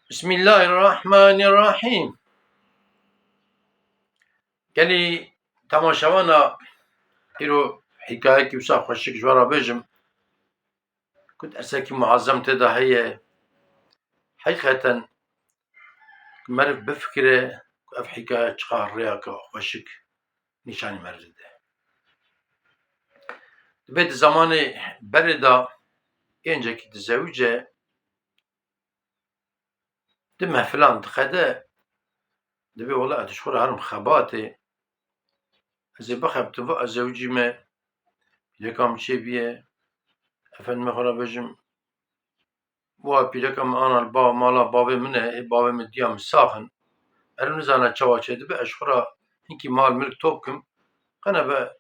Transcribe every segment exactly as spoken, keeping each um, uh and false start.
Bismillahirrahmanirrahîm. Gelî temaşevana, îro hîkayekî wisa xweşik ji we re bêjim, ku dersekî muazzem tê de heye. Heqîqeten meriv bifikire ku ev hîkaye çiqas rêyeke xweşik nîşanî meriv dide. Dibê di zemanê berê de gencekî dizewice, di mehfilan dixede, dibê wela ez ji xwe re herim xebatê. Ez ê bixebtim, va ez zewicî me, pîreka min çêbûye, efendime xwe re bêjim, wa pîreka min ana li ba mala bavê min e, ê bavê min diya min sax in. Meriv nizane çawa çêdibe, ez ji xwe re hinkî mal milk top kim, qene be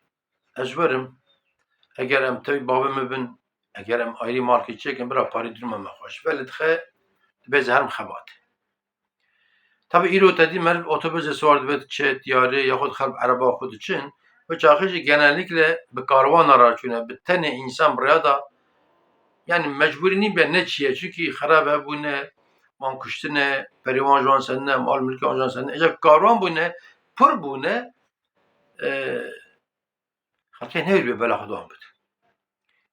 ez werim, eger em tevî bavê min bin, eger em ayrî malkê çêkin, bira parî duruma me xweş. Belê dixe, dibê ez herim xebatê. Tabi îro te dî meriv otobusê siwar dibe diçe tiyarê, yaxud xelk ereba xwe diçin. Wê çaxê jî genellikle bi karwana re çûne, bi tenê însan bi rêya de, yani mecbûrî nîbe neçiye, çunkî xerab hebûne, wan kuştine, perê wan ji wan senine, mal milkê wan ji wan senine. Îca karwan bûne, pir bûne, e, xelkê neyr bê bela xwe devam bide.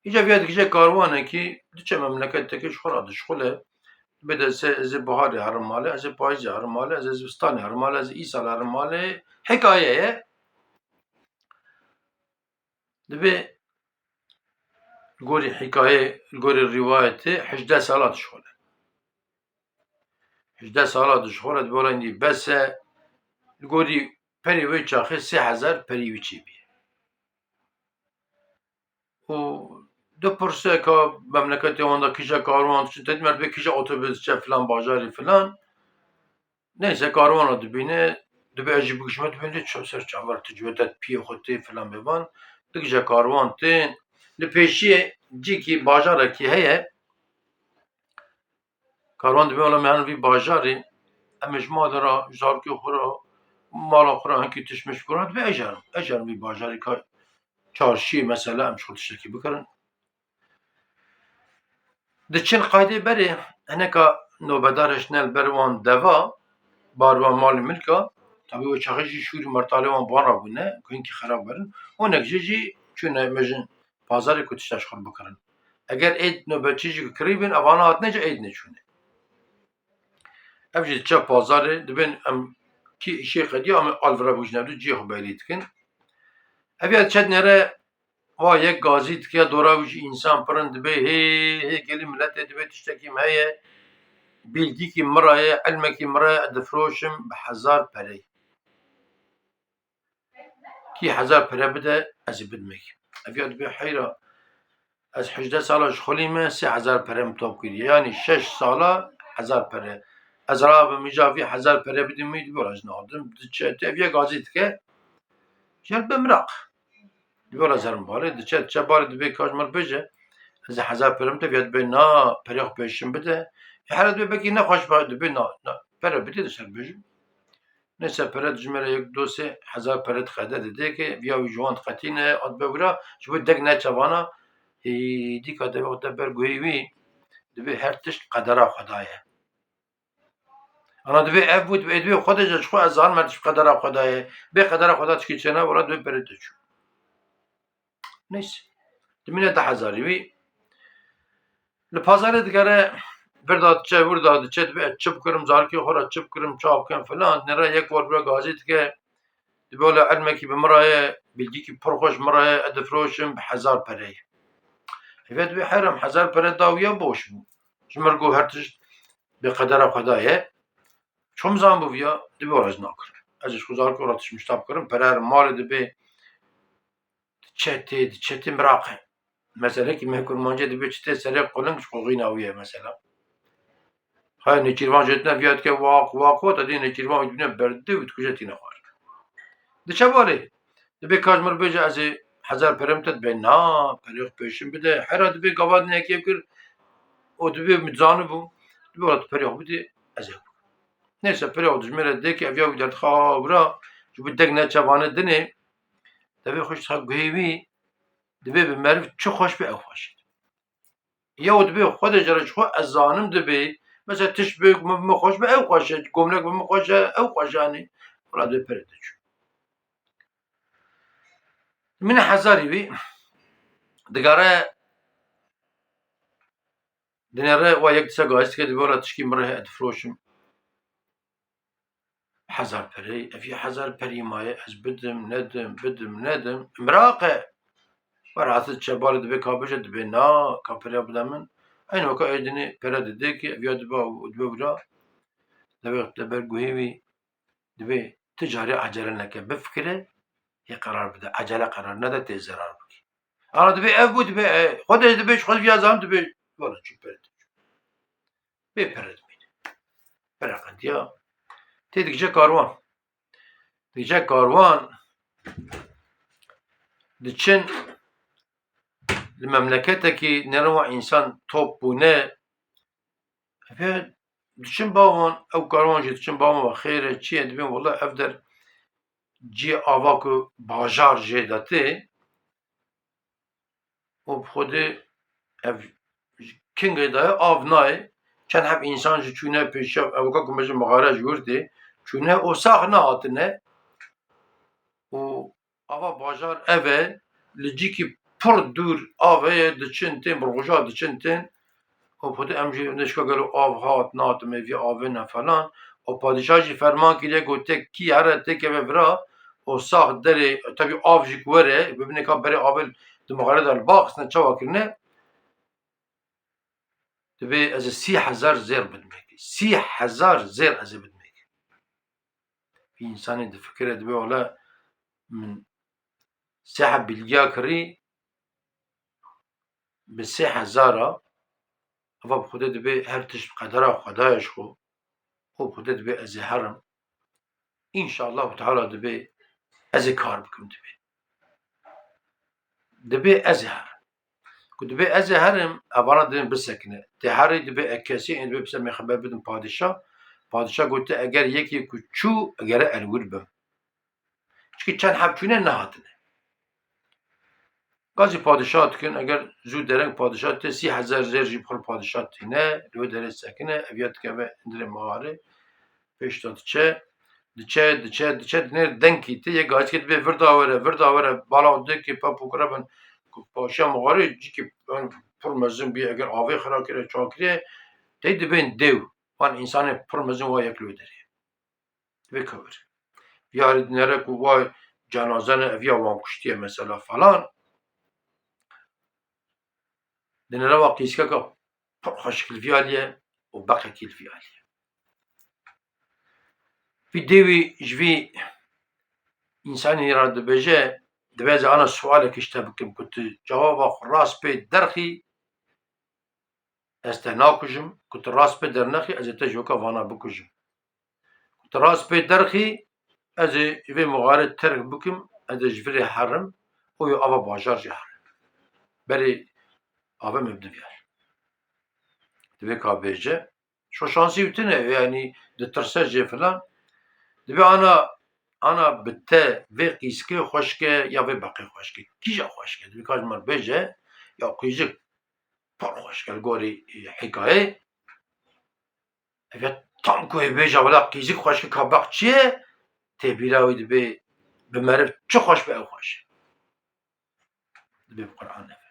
Îca viya dikije karwanekî, diçe memleketekê ji xwe re dişxule, dibê de se ez ê biharê herim malê, ez ê payîzê herim malê, ez ê zivistanê herim malê, ez ê îsal herim malê. Hikaye ye. Dibê li gorî hikayê, li gorî rîwayetê hejdeh sala dişxule. Hejdeh sala dişxule, dibê wela hînî bes e. Li gorî perê wê çaxê sê hezar perî wî çêbî. Û dipirse ka memleketê wan de kîja karwan diçin, te dî meriv dibê kîja otobus diçe filan bajarê filan. Neyse karwana dibîne, dibê ez jî bigişme, dibê lê çi ser çavar tu civê te piyê xwe tê filan bêvan. Dikije karwan tên. Li pêşiyê cîkî bajarekî heye. Karwan dibê wela me herin vî bajarê, em ê ji malê re, ji zarokê xwe re, mala xwe re hinkî tiştmiş bûra, dibê ez jî herim, ez jî herim vî bajarê ka çarşiyê mesela em ji xwe tiştekî bikirin. Diçin qaydê berê, hineka nobedar hiştine li ber wan deva, bar wan malê milka, tabî wê çaxê jî şûrî mertalê wan bi wan re bûne, ku hinkî xerab werin. Hinek jê jî çûne mêjin pazarê ku tişta ji xwe bikirin. Eger êd nobetçî jî kirî bin, evana hatine jî êd neçûne. Ev jî diçe pazarê, dibên em kî îşê qediya, em ê alvira bigihîjin, ev du cihê xwe beylî dikin. Ev ya diçe dinêre, wa yek gazî dike, dora wî jî însan pir in, dibê hê, hê gelî miletê dibê tiştekî min heye, bîlgîkî min re ye, ilmekî min re ye, ez difiroşim bi hezar pereyê. Kî hezar pere bide, ez ê bidim kî. Ev ya dibê heyra, ez hejdeh sala ji xulî me, sê hezar pere min top kiriye. Yanî şeş sala hezar pere. Ez rabim îca vî hezar pere bidim wî, dibê wela ez nadim. Diçe, ev ya gazî dike. Jel bi miraq. Dibê wela ez herim balê, diçe, diçe balê dibê ka ji min bêje, ez ê hezar pere min te, viya dibê na, perê xwe pêşin bide. Ê here dibê belkî nexweş be, dibê na, na, pere bidê de ser bêjim. Neyse pere dijmê re yek, du, sê hezar pere dixede didê ke, viya wî ji wan diqetîne, a dibe wira, ji bo deng neçe vana, hêdîka dibê xwe te ber guhê wî, dibê her tişt qedera Xweda ye. Ana dibê ev bû, dibê, dibê Xwedê ji xwe ez zanim her tişt qedera Xweda ye. Bê qedera Xweda tişkî çêne, wela dibê perê te çû. Neyse. Dimîne du hezarî wî. Li pazarê digere, vir da diçe, wir da diçe, dibê ez çi bikirim, zarokê xwe re çi bikirim, çawa bikim filan. Nêre yek war bira gazî dike. Dibê wela ilmekî bi min re ye, bîlgîkî pir xweş min re ye, ez difiroşim bi hezar pereyê. Heve dibê herem hezar pere da wiya boş bû. Ji min re got her tişt bi qedera Xweda ye. Çom zan bû viya, dibê wela ez nakirim. Ez ji xwe zarokê xwe re tişt mişta bikirim, pere herim malê dibê diçe tê, diçe tê miraqe. Meselekî me kurmancê dibê çi tê serê quling ji qoxîna wî ye mesela. Haya nêçîrvan jê tine viya dike waq waq waq, te dê nêçîrvan wî dibîne berdide wî dikuje tîne xwar. Diçe balê. Dibê ka ji min re bêje ez ê hezar pere min te, dibê na, perê xwe pêşin bide. Hera dibê gava din yekê kir û dibê min zanibû. Dibê wela tu perê xwe bidê, ez ê bikim. Neyse perê xwe dijmê re dê ke ev ya wî derdixa wira, ji bo deng neçe vane dinê. Dibê xweş dixe guhê wî, dibê bi meriv çi xweş be ew xweş e. Ya û dibê Xwedê ji re ji xwe ez zanim dibê, Mesela tişt bi min, bi min xweş be, ew xweş e. Komlek bi min xweş e, ew xweş e, yanî. Wela dê pere diçû. Min hezarî wî digere, dinêre wa yek dise gazî dike, dibe wela tişkî min re heye, difiroşim. Hezar perey, ev yê hezar perî maye, ez bidim, nedim, bidim, nedim. Miraqe. Were hesed çebale dibe ka bije, dibe na, ka pereya bide min. Eynî weka ê dinê pere dide ki, ev ya dibe, dibe wira. Dibe te ber guhê wî, dibe ti carê ecele neke, bifikire, yê qerar bide. Ecele qerar nede, tê zerar bikî. Ana dibe ev bû, dibe, e, xwe de dibe, ji xwe viya zan dibe, wala çû pere diçû. Bê pere dimîne. Pere qediya. Tê dikice karwan. Dikice karwan, diçin li memleketekî nêrin wa însan top bûne. Ev diçin ba wan, ew karwan jî diçin ba wan, xêr e, çi ye, dibên wela ev der cihê ava ku bajar jê de tê. Û bi xwedê ev kingê daye, av nayê. Çend heb însan jî çûne pêşiya, ew weka ku me ji mixare ji wir tê, çûne û sax nehatine. Û ava bajar ev e, li cîkî pir dûr av heye, diçin tên, bi roja diçin tên. Û bi xwedê em jî nişka gelo av hat, nehat, me vî avê ne falan. Û padîşah jî ferman kiriye, gote kî here têkeve vira û sax derê, tevî av jî ku were, bibine ka berê avê di mixare de li ba xistine, çawa kirine? Dibê ez ê sî hezar zêr bidimekê. Sî hezar zêr ez ê bidimekê. Vî însanê difikire, dibê wele min sê heb bilgiya kirî, bi sê hezar a, eva bi Xwedê dibê her tişt bi qedera Xwedayê ji xwe, û bi Xwedê dibê ez ê herim. Înşallahu Teala dibê ez ê kar bikim dibê. Dibê ez ê herim. Ku dibê ez ê herim, evana dibên bisekine. Tê herî dibê e kesî, ên dibê bi ser me xeber bidin padîşah. Padîşah gote eger yekê ku çû, egere el wir bim. Çikî çend heb çûne nehatine. Gazî padîşah dikin, eger zû dereng padîşah tê, sî hezar zêr jî bi xwe padîşah tîne, li wê derê sekine, ev ya dikeve hundirê mixarê, pêş de diçe, diçe, diçe, diçe, dinê dengkî tê, yek gazî dibê virda were, virda were, bala dikê pep û kure bin, ku paşiya mixarê, cîkî pir mezin bî, eger avê xira kire, çawa kiriye, tey dibên dêw, van însanê pir mezin wa yek li wê derê. Vê kewir. Viyarî dinere ku vay cenazene eviya wan kuştiye mesela falan. Dinere wa qîzkeka pir xweşik li viyaliye û beqekî li viyaliye. Vî dêwî ji vî însanî re dibêje, dibê ez ana sualekî ji te bikim ku tu cewaba xwe rast pê derxî, ez te nakujim, ku tu rast pê dernexî, ez ê te ji weka vana bikujim. Ku tu rast pê derxî, ez ê vê mixarê terk bikim, ez ê ji virê herim, û yê ava bajar jî herim. Berê ave me bidiviyar. Divê ka bêje, şo şansî wî tune, yanî ditirse jê filan. Dibê ana, ana bi te vê qîzkê xweşke ya vê beqê xweşke. Kîja xweşke? Dibê ka ji me bêje, ya qîzik pir xweşke li gorî, e, hikayê. Ev ya tam ku ê bêje, wela qîzik xweşke ka beq çi ye? Tê bîra wî dibê bi meriv çi xweş be ew xweş e. Dibê bi Quran ev e.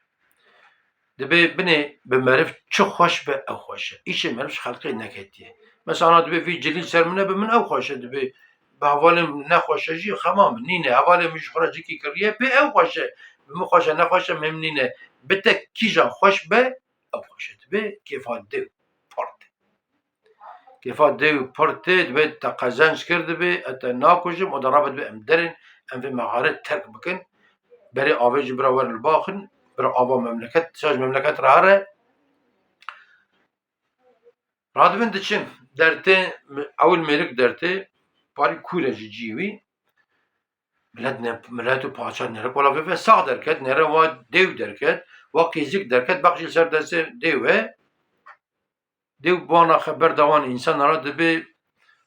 Dibê binê bi meriv çi xweş be ew xweş e. Îşê meriv ji xelqê neketiye. Mesela ana dibê vî cilî ser min e, bi min ew xweş e, dibê bi hevalê min nexweş e jî xema min nîne. Hevalê min ji xwe re cîkî kiriye, pê ew xweş e. Bi min xweş e, nexweş e, mem nîne. Bi te kîjan xweş be, ew xweş e. Dibê kêfa dê pir tê. Kêfa dê pir tê, dibê te qezenc kir dibê, ez te nakujim, û de rabe dibê em derin, em vê mexarê terk bikin. Berê avê jî bira werin li ba xin, bira ava memleket, dişa ji memleket re here. Radibin diçin, dertê, ewil mêrik dertê, parî kûr e ji cî wî. Milet ne, milet û paça nêre wela vê ve sax derket, nêre wa dêw derket, wa qîzik derket, beq jî li ser destê dêw e. Dêw bana xeber da wan însanan re, dibê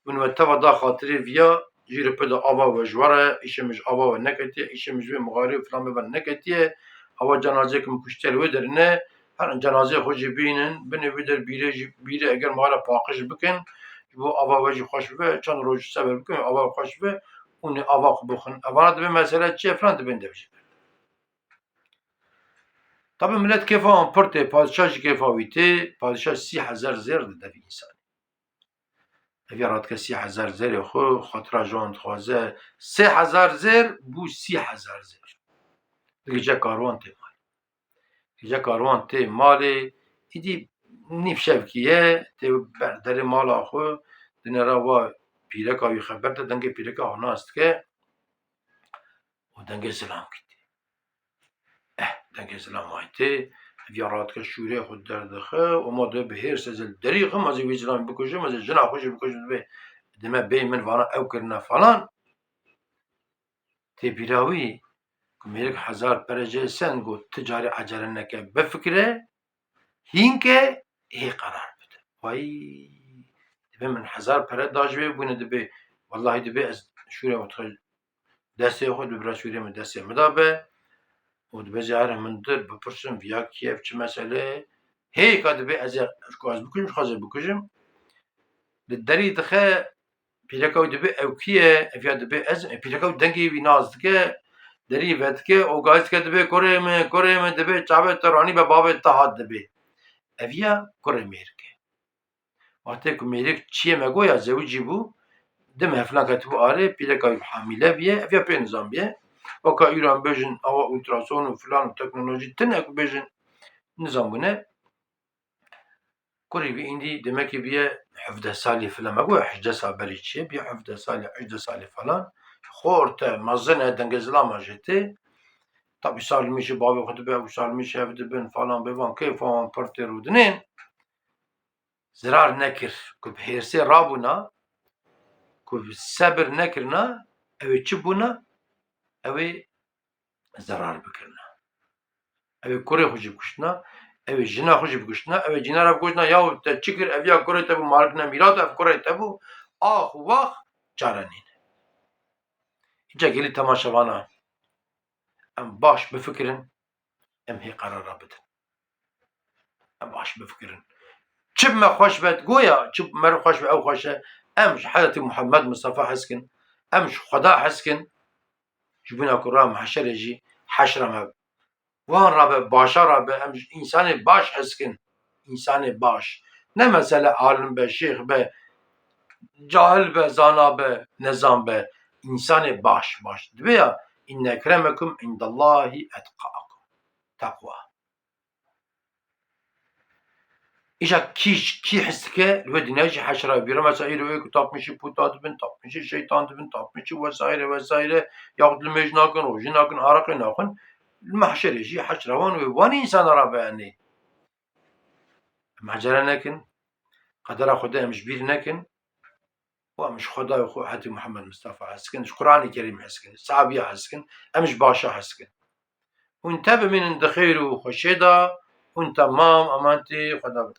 min we teva da xatirê viya, jî re pê de ava we ji we re, îşê min ji ava we neketiye, îşê min ji vê mixarê û filan bê ve neketiye, ava cenazeyek min kuştiye li wê derine, Herin cenazeyê xwe jî bînin, binê wî der bîrê jî, bîrê eger mala paqij bikin, ji bo ava we jî xweş bibe, çend roj seber bikin, ava xweş bibe, hûn ê ava xwe bixwin. Evana dibê mesele çi ye filan dibên dev jî. Tabi millet kêfa wan pir tê, padişah jî kêfa wî tê, padişah sî hezar zêr dide vî însanî. Ev ya radike sî hezar zêrê xwe, xatira ji wan dixwaze, sê hezar zêr bû sî hezar zêr. Di gece karwan tê malê. Gece karwan tê malê, îdî nîv şevkî ye, tê ber derê mala xwe, dinera wa pîreka wî xeber de, dengê pîreka xwe nas dike û dengê zilam kî tê. Eh, dengê zilam ay tê, ev ya radike şûrê xwe derdixe, û ma dê bi hêrs ez li derî xim, ez ê wî zilamî bikujim, ez ê jina xwe jî bikujim, dibê dime bê min vana ew kirine falan. Tê bîra wî ku mêrik hezar pere jê send got, ti carî ecele neke, bifikire, hîn ke, hê qerar bide. Way, dibê min hezar pere da ji wê bûne dibê, wellahî dibê ez şûrê xwe dixwe destê xwe, dibê bira şûrê min destê min da be. Û dibê zî here min dir bipirsim, viya kî ye, çi mesele ye? Hê ka dibê ez ê, ku ez bikujim, ji xwe ez ê bikujim. Li derî dixe, pîreka wî dibê ew kî ye, ev ya dibê ez im. Pîreka wî dengê wî nas dike, derî vedike û gaz dike, dibê kurê min, kurê min, dibê çavê te ranî be, bavê te hat dibê. Ev ya kurê mêrik e. Wextê ku mêrik çiyê me goya zewicî bû, di meh filan ketibû arê, pîreka wî hamîle biye, ev ya pê nizam biye. Weka îro em bêjin, awa ultrason û filan û teknolojî tune ku bêjin nizam bûne. Kurê wî îndî demekê bûye hevdeh salî filan, me got hejdeh sal berî çi ye, bûye hevdeh salî, hejdeh salî falan. Xorte, mezin e, dengê zilama jê tê. Tabî salmîşê bavê xwe dibe, ew salmîşê ev dibin falan, bê van kêfa wan pir tê rûdinên. Zirar nekir, ku bi hêrsê rabûna, ku bi sebir nekirina, ew ê çi bûna? Ew ê zerar bikirina. Ew ê kurê xwe jî bikuştina, ew ê jina xwe jî bikuştina, ew ê cînara bikuştina, yaw te çi kir, ev ya kurê te bû, malik ne mîrat, ev kurê te bû, ax û wax çare nîne. Îca gelî temaşevana, em baş bifikirin, em hê qerara bidin. Em baş bifikirin. Çi bi me xweş be, goya çi bi me re xweş be, ew xweş e. Em ji Hezretî Muhammed Mustafa hez kin, em ji Xweda hez kin, ji bona ku ra mehşerê jî heşra me wan rabe, başa rabe, em ji însanê baş hez kin. Însanê baş. Ne mesele alim be, şêx be, cahil be, zana be, nezan be. Însanê baş, baş. Dibe ya, inne ekremekum indallahi etqakum. Teqwa. Îja kî, kî his dike, li wê dinya jî heşra bîra. Mesela îro ê ku tapmişî puta dibin, tapmişî şeytan dibin, tapmişî vesaire vesaire, yaxud limêj nakin, rojî nakin, araqê naxwin, li mehşerê jî heşra wan wê, wan însana rabe enê. Em ecele nekin, qedera Xwedê em ji bîr nekin. Û em ji Xwedayê xwe Hezretî Muhammed Mustafa hez kin, ji Quranê Kerîm hez kin, ji sahabiya hez kin, em ji başa hez kin. Hûn te bimînin di xêr û xweşê de, hûn temam emanetî Xweda bidin.